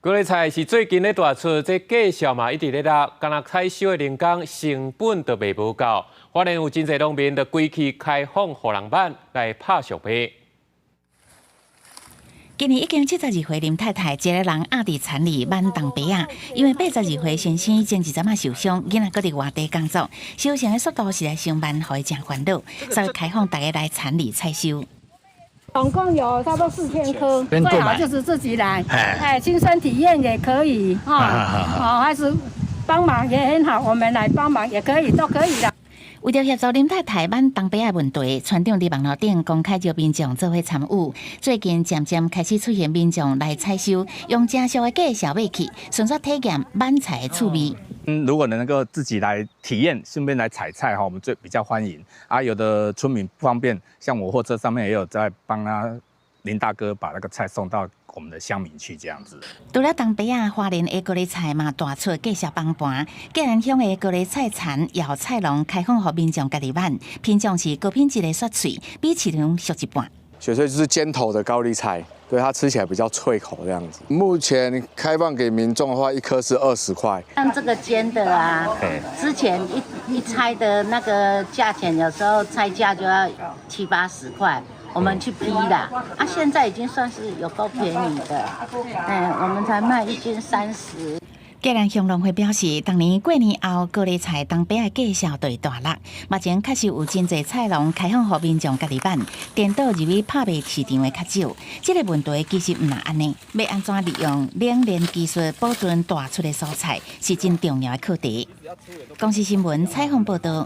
高麗菜是最近咧大出，這價數嘛一直咧落，干焦採收的人工成本都袂無夠，花蓮有真濟農民就規氣開放予人挽來拍俗賣。今年已經72歲林太太，一个人壓佇田裡挽冬瓜仔，因為82歲先生前一陣仔受傷，囡仔閣佇外地工作，收成的速度實在傷慢，予伊誠煩惱，所以開放大家來田裡採收。總共有差不多4000棵，最好就是自己來，哎，親身體驗也可以，哈，好，還是幫忙也很好，我們來幫忙也可以，都可以的。為著協助林太太挽冬瓜仔的問題，村長佇網路頂公開招民眾做伙參與。最近漸漸開始出現民眾來採收，用誠俗的價數買去，順紲體驗挽菜的趣味。如果能夠自己來體驗，順便來採菜哈，我們最比較歡迎。啊，有的村民不方便，像我貨車上面也有在幫他林大哥把那個菜送到我們的鄉民去，這樣子。除了冬瓜仔，花蓮的高麗菜嘛大出繼續崩盤。嘉南鄉的高麗菜田由菜農開放予民眾家己挽，品種是高品質的雪翠，比市場俗一半。雪翠就是尖頭的高麗菜，對它吃起來比較脆口這樣子。目前開放給民眾的話，一顆是20塊。像這個尖的啊，之前一拆的那個價錢，有時候拆價就要七八十塊。我們去批的，啊，現在已經算是有夠便宜的，嗯，我們才賣一斤30。嘉南鄉農會表示，逐年過年後，高麗菜冬瓜仔的價數就會大落。目前確實有真濟菜農開放予民眾家己挽，顛倒入去拍賣市場的較少。這個問題其實毋但按呢，欲按怎利用冷鏈技術保存大出的蔬菜，是真重要的課題。公視新聞採訪報導。